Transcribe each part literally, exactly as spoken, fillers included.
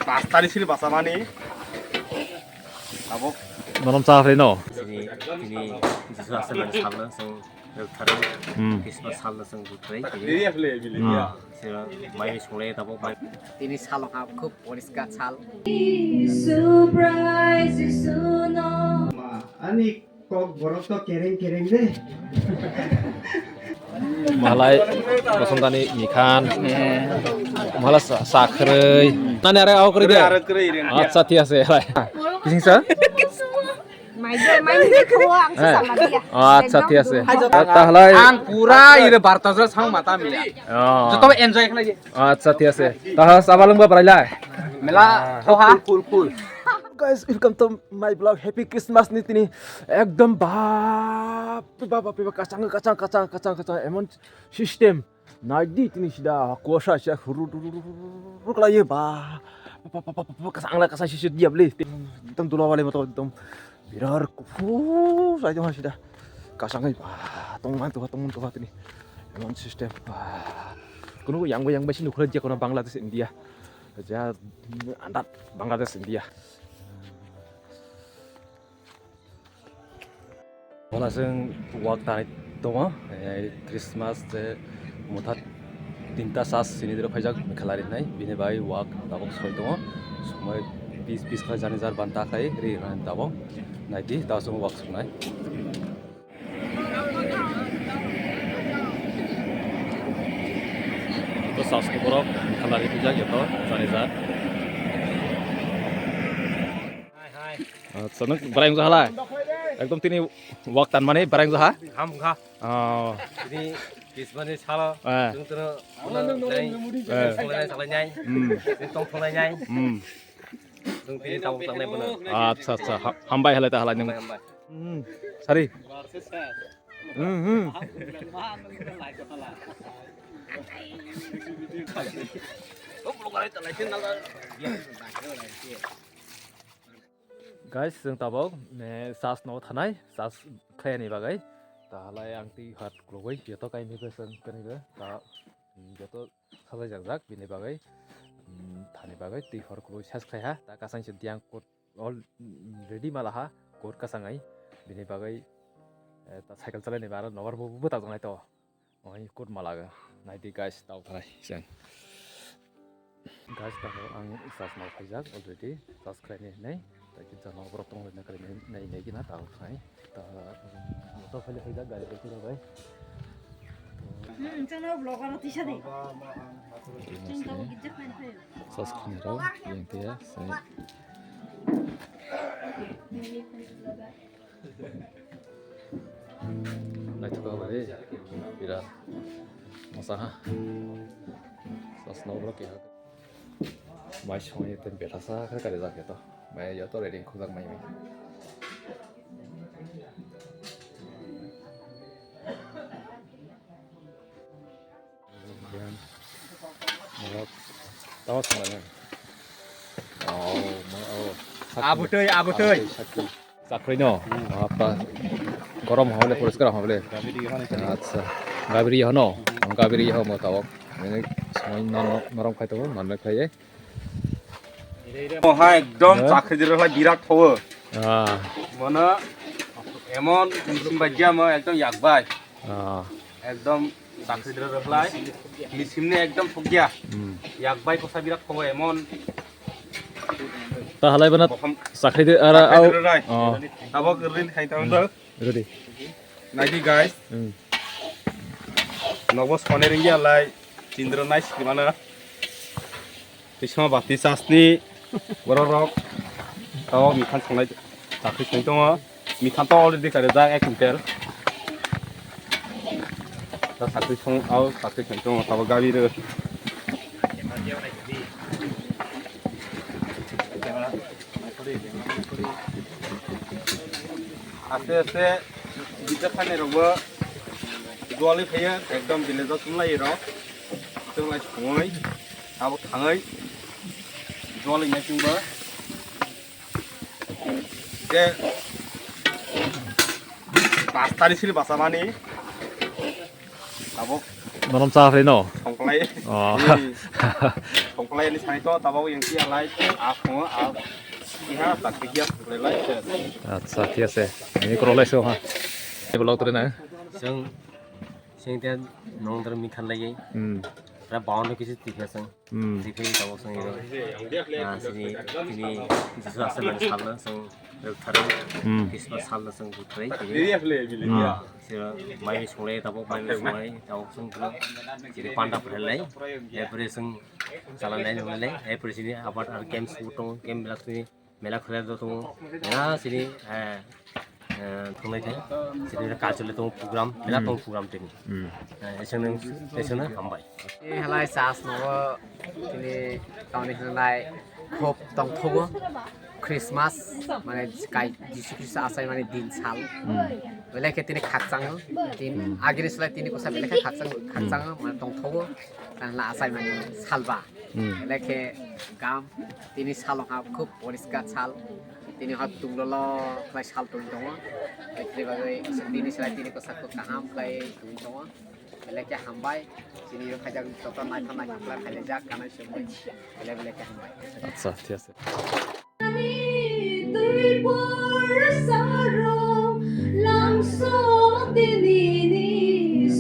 Pastani sini basamani. Abo. Nonom cha phai no. Sini, sini Jisu aswk nang salno chwng rwktharwi. Hmm. Christmas salno chwng buthai. Hmm. Sira mai songlai tabuk mai. Tini salo ha khub poriskar sal. Surprise, Jisu no. Ani Kok borok to kereng kereng de. Malai kosong tani mikhan. Mala sa-, sakhrai. Nani are au kri de. Acha, thik ase. Kising sa? Mai je, mai je, khawa, ang sa sama dia. Acha, thik ase. Tahlai. Ang pura ire barta jora sang mata mia. Oh. Joto enjoy khlai. Acha, thik ase. Taha sabalung ba brailai. Mela thoha. Cool, cool. Guys, welcome to my vlog. Happy Christmas ni tini. Ekdom bap, bap, bap, bap, kachang, kachang, kachang, kachang, kachang. Emon system. Nai di tini sida kuasa sia huru, huru, huru, huru, huru, huru, khlaiyo ba. Bap, bap, bap, bap, kachang la, kachang sisi dia beli. Ekdom dula wale moto ekdom. Birar kuphur sai tongha sida. Kasangwi ba tongma tongha tongma tongha tini. Emon system ba. Kunu yang yang bai sini khulai dia kono Bangladesh India. Ja andat Bangladesh India. Bona seng wak tai tongo, eh, Christmas je motha tinta sas sini diro khaijak khalari nai, bini bai wak tabok soi tongo, somoi bis bis khlai jani jar banta khai ri rani tabok, naidi ta song wak songnai. To sas ni borok khalari khaijak yato jani jar. Acha, nwng bwrang wngkha halai? Ekdom tini wak tanmani bwrang wngkha? Ham wngkha. Oh. Tini Christmas ni salo, eh, chwng tini, eh, songlai salai nai. Hmm. Tini tong thonglai nai. Hmm. Chwng tini tabuk tangnai bono. Acha, acha. Ha-, hambai halai ta halai nwng. Hambai, hambai. Hmm. Sari. Hmm, hmm. Guys, chwng tabok, eh, church no thanai, church khlaini bagwi. Ta halai ang twi hor kwlwi, joto kaimi bwswng kwrwi bo, ta, mm, joto salai jak jak, bini bagwi, mm, thani bagwi twi hor kwlwi ses khlai ha, ta kasang se diang coat all, mm, ready mala ha, coat kasang ai, bini bagwi, eh, ta cycle chalaini ba aro nobar bo, bo ta tongnai to. Oi, kut malaga. Naidi guys, tau khlai seng. Guys, tamo ang sas mal khaijak already. Sas khlai ni nai. Tai kin jano borok tong na khlai nai nai gina tau khlai. Ta moto phai khaijak gari bai kira bai. Hmm, chano vlog aro tisa di. Chang tau gijak nai phai. Sas khani ro yang tia sai. Naithok bai, birat mosa ha. Sasno borok keha. Mai songwi tei bethasa khe kari jak to. Mai ya to ready khujak mai mai. Tama songlaina. Oh, ma, oh. Sakni. Abotoi, abotoi. Abotoi, sakni. Sakni no. Hmm. Apa? Gorom hole, poriskar hole. Gabiri hone sani. Acha. Gabiri hono. Hmm. Gabiri ho mo tawok. Ini semua nono-, norom khai tawok, nono khai ye. Moha ekdom. Hah? Chakri diri lai birat thawo. Ah. Mono emon musim bajia mo ekdom yakbai. Ah. Ekdom chakri diri lai. Musim ni ekdom thokya. Hmm. Yakbai kosa birat thawo emon. Ta halai bana bokham sakri de ara chakri au. Diri lai. Oh. Abo rin khai tawon do. Ready. Naidi guys. Hmm. Nogo sone ringya lai. Chindra nai sikimana. Tisma bati sasni bororok tao mikhan songnai chakri song tongo. Mikhan to already kare jak ek quintal. Ta chakri song au chakri song tongo tabo gabi ro. Aste aste gita thani rokbo joli phaiya ekdom village o chumlai rok chumlai songoi. Abo thangwi jol wngya chwngbo. Khe pastani sini bachamani. Abo nonom cha phai no? Songklai. Oh. Hmm. Khlai ni sai to tabao yang ki alai a phungo a iha tak ki ya khlai lai. Acha, thik ase. Ini kro lai so ha. Ini vlog tore na. Seng seng te nong der mi khan lai. Hmm. Ra baon kisi tikha seng. Hmm. Tikha tabao seng. Ah, sini sini jisu ase man salna seng. Rwktharwi, hmm, Christmas salno chwng rwktharwi, hmm, sira mai songlai tabuk, mai songlai tabuk chwng tino chini panda phalai, apre chwng chalanai nunglai, apre chini abar ar games bo tongo, game belak chini mela khulai tongo, mela chini, eh, eh, thunglai thai, chini cultural tongo program, mela tongo program tini. Hmm. Eh, eswngno, eswngno hambai. Halai chas nogo tini tamni hwnlai khub tongthogo Christmas mane kai Jisu Khristo achaimani din sal. Hmm. Belai khe tini khakchango, tin, hmm, agini slai tini kosa belai khe khakchang, hmm, khakchango mane tongthogo. Tangla achaimani salba. Hmm. Belai khe gam tini salo ha khub poriskar sal. Tini ha tunglolo khlai sal tong tongo. Tini bagwi tini slai tini kosa khub kaham khlai tong tongo. Belai khe hambai. Chini rok khaijak joto naithok naithok khlai khaijak kanai sumui. Belai belai khe hambai. Acha, thik ase. Ani twi por sarong langso dinini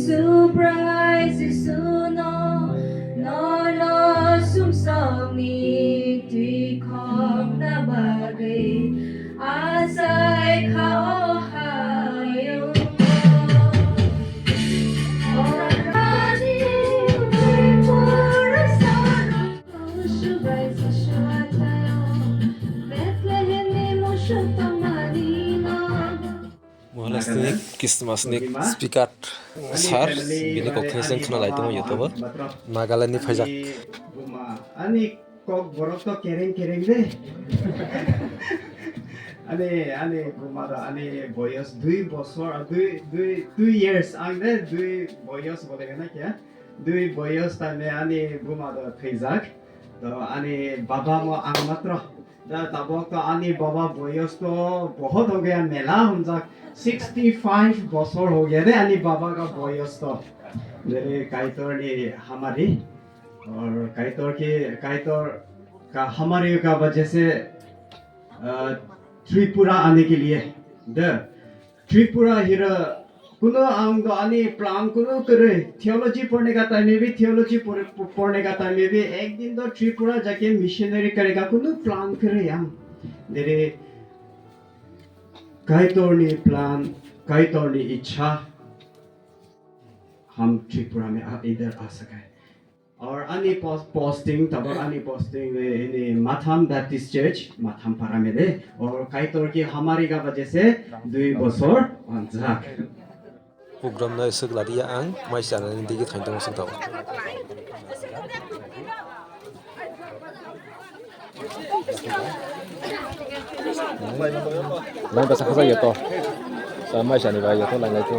Subrai Jisuno nono sumsokni twi khokna bagwi. Asai kha o hayung. Orani pura sanu. Subai sasha tayo. Bethlehemni mushuk tongmani no. Mohalasni Christmas ni speaker sir, bini kokthai seng khna lai tongo YouTube o. Nagaland ni phaijak. Ani kok borok to kereng kereng de. Ani, ani buma do, ani boyos dui bosor, dui, dui, two years ang de, dui boyos bole gana kya? Dui boyos time ani buma do thwijak. To ani baba mo ang matro. Da tabok to ani baba boyos to bohot ho gaya mela hunjak. Sixty five bosor ho gaya de ani baba ka boyos to. Mere Kaitor ni hamari. Aur Kaitor ke, Kaitor ka hamari ka wajah se, uh, Tripura aane ke liye, the Tripura hira kuno ang do ani plan kuno kare, theology porne ka time mein bhi, theology por-, porne ka time mein bhi ek din to Tripura jaake missionary karega kuno plan kare ang. Mere Kaitor ni plan, Kaitor ni ichha, hum Tripura mein idhar aa sake. Aur ani pos-, posting, tabok ani posting, eh, ini Matham Baptist Church, Matham Para mede. Aur Kaitor ki hamari ka wajah se dui bosor anjak. Program nai sik ladi ya ang, mai sana ni digi thain tong sik tau. Lang basa khasa yato. Sa mai sani ba yato lang lai tu.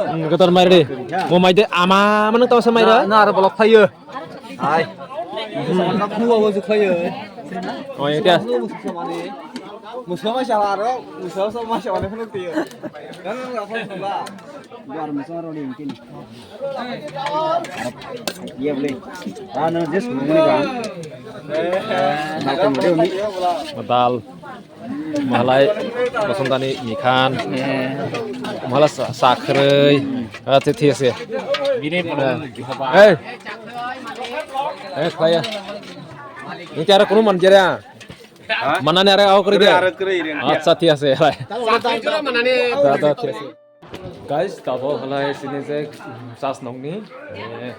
Hmm, kotor mai re. Mo mai de ama mano tau sa mai ra. Na, na, aro bolok thayo. Hai. Na khua bo jukhayo. Oh, ya. Musa ma sala aro, musa sa ma sala phunuk tiyo. Kan na phun ba. Buar musa ro ni kin. Ye bole. Ah, na just mo ni ba. Dal. Mahalai bosongtani mikhan. Mahala sa-, sakhrai. Ah, thik ase. Bini, eh. Eh. Eh, khlaiya. Ini cara kuno manjera. Ha? Manani are au kori de. Are kori de. Acha, thik ase. Da, da, thik ase. Guys, tabo halai sini je, mm, chas nokni, eh,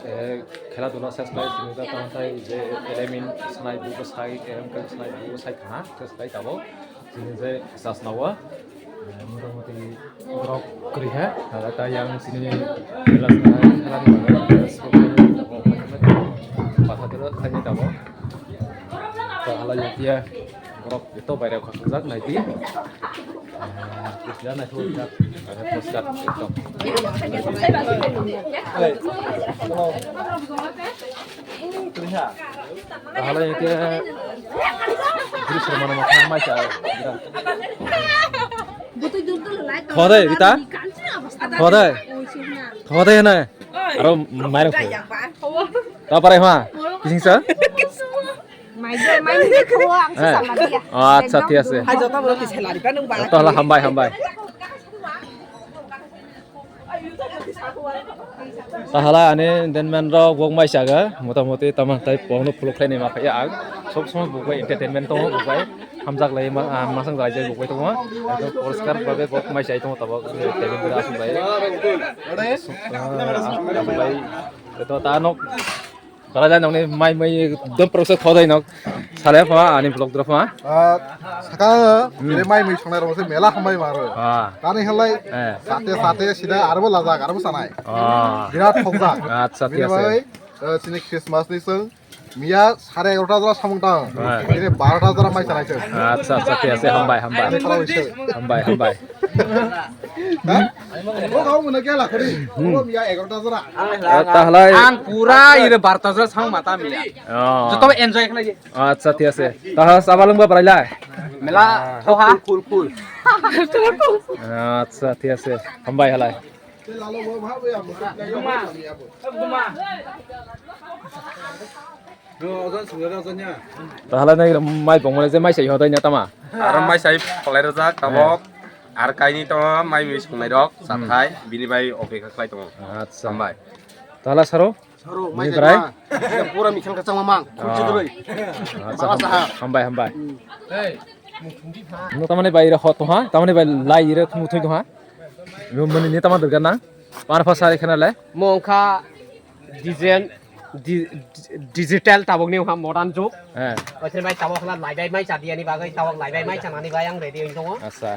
eh, khela dula ses lai sini je tamo tai je elemen snai bubo sai, M K snai bubo sai kha, ses lai tabo. Sini je chas nawa, eh, motamoti borok kwrwi ha, hala ta yang sini khela, khela ni bagwi, eh, patha dula khaini tabo. Ta halai ya borok eto baire khosojak nai di. Thode, Rita? Thode? Thode hene. Aro mairang thode. Ta parai ha? Kising sa? Mai je, mai je, kho ang sa sama dia. Acha, thik ase. Hai, joto boro ti salari pa nung ba. Joto hala hambai, hambai. Tahala ani den men rok wok mai chaga, motamoti tama tai pongno phuluk khlai ni ma phai ang. Sob somoi buk bai entertainment tongo, buk bai hamjak lai ma, ah, masang lai jai buk bai tongo. Ekdom poriskar bhabe wok mai chai tongo tabok, eh, table bera asuk bai. Ah, asuk bai. Eto ta nok. Bara jai nokni mai mui ekdom process khodai nok. Sale pha ani vlog dro pha. Ah, saka Hmm. Bere mai mui songnai rok se mela hambai maro. Ah. Tani halai Eh. Sate sate sida arbo lajak arbo sanai. Ah. Birat khokjak. Acha, thik ase. Bini bai, eh, chini Christmas ni song miya sare egarota jora samung tang. Eh. Bini barota jora mai sanai se. Acha, acha, thik ase, hambai, hambai. Ani khala hoise. Hambai, hambai. Ha? Bo kau muna kya lakhari? Bo miya egarota jora. Eh, tahalai. Ang pura ire barta jora sang mata miya. Oh. Joto enjoy khlai. Acha, thik ase. Taha saba lungba barai lai. Mela thoha. Cool, cool, cool. Acha, thik ase. Hambai halai. Tahalai nai mai bongmale je mai sai hodai na tama. Aro mai sai phalai rojak tabok. Ar kaini tongo mai mui songnai rok, chathai, bini bai opekha khlai tongo. Acha. Hambai. Tahala saro? Saro, mai bini brai? Pura mikhang kachang mamang, khulchi droi. Acha, Baba ham-, saha. Hambai, hambai. Hmm. No tamani bai ira hot ha, tamani bai lai ira khumuthui ha. Mani ni tama durga na. Par pha sari khana le. Mongkha design di-, digital tabok ni ha modern jug. Eh. Othai bai tabok la lai bai mai cha diani bagwi tabok lai bai mai cha nani bai ang ready oi tongo. Acha.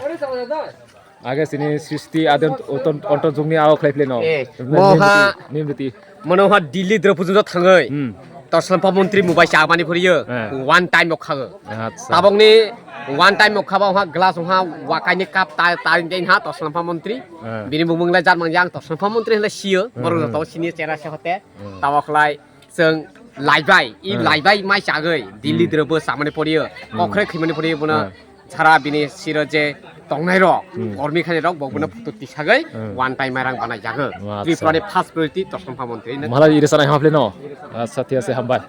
Age sini sristi adon oton onto jugni awa khlai phleno. Eh, moha. Nimriti. Mono ha Delhi dro pujunto thangoi. Hmm. Toslampa montri mubai cha mani phuriyo. Eh. One time okhago. Acha. Tabokni one time okha ba ha glass ha wakaini cup ta ta dei ha toslampa montri. Eh. Bini bumung le jar mang yang toslampa montri le siyo. Hmm, borok hmm. Joto sini chera se hote. Hmm. Tabok lai. Chwng laibai, i Hmm. laibai mai chagwi, Delhi Hmm. dro bo chamani poriyo, Hmm. Kokrek khimani poriyo bono Hmm. sara bini siro je tongnai rok, Hmm. kormi khani rok bo bono Hmm. photo tisagwi Hmm. One time mairang banai jago. Acha. Tripura ni first priority Toslampa montri no. Mahalai iri sanai haple no. Acha, thik ase, hambai.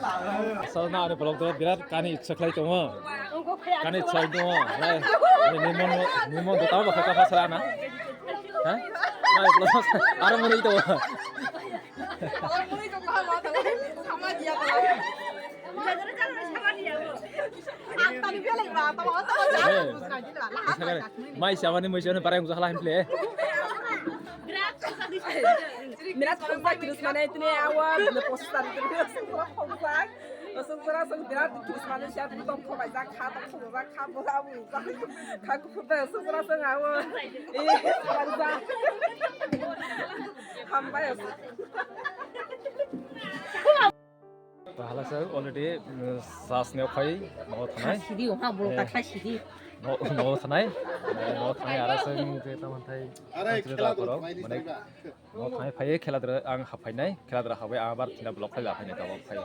Asal na ani vlog do birat kani ichha khlai tongo. Kani ichha tongo. Lai, ani nimon, nimon do tamo bakha kapa sara na. Ha? Lai, vlog aro muni to. Mai siamani mai siamani barang usaha lain ple. Birat khokjak Christmas ni tini awa bini poster tini khokjak. Aswk jora aswk birat Christmas ni siya tong khobajak kha tong khobajak kha bola bu kha kha kufur bai aswk jora aswk awa. Eh, hambai aswk. Tahala sir already, mm, sas ne khai no thanai. Thasidi, ha, bolo ta thasidi. No, no thanai. No thanai, ara sir je taman thai. Are, khela dro, mane, no thanai phai khela dro ang hapai nai, khela dro habai abar thina block khai la phai nai tabok phai.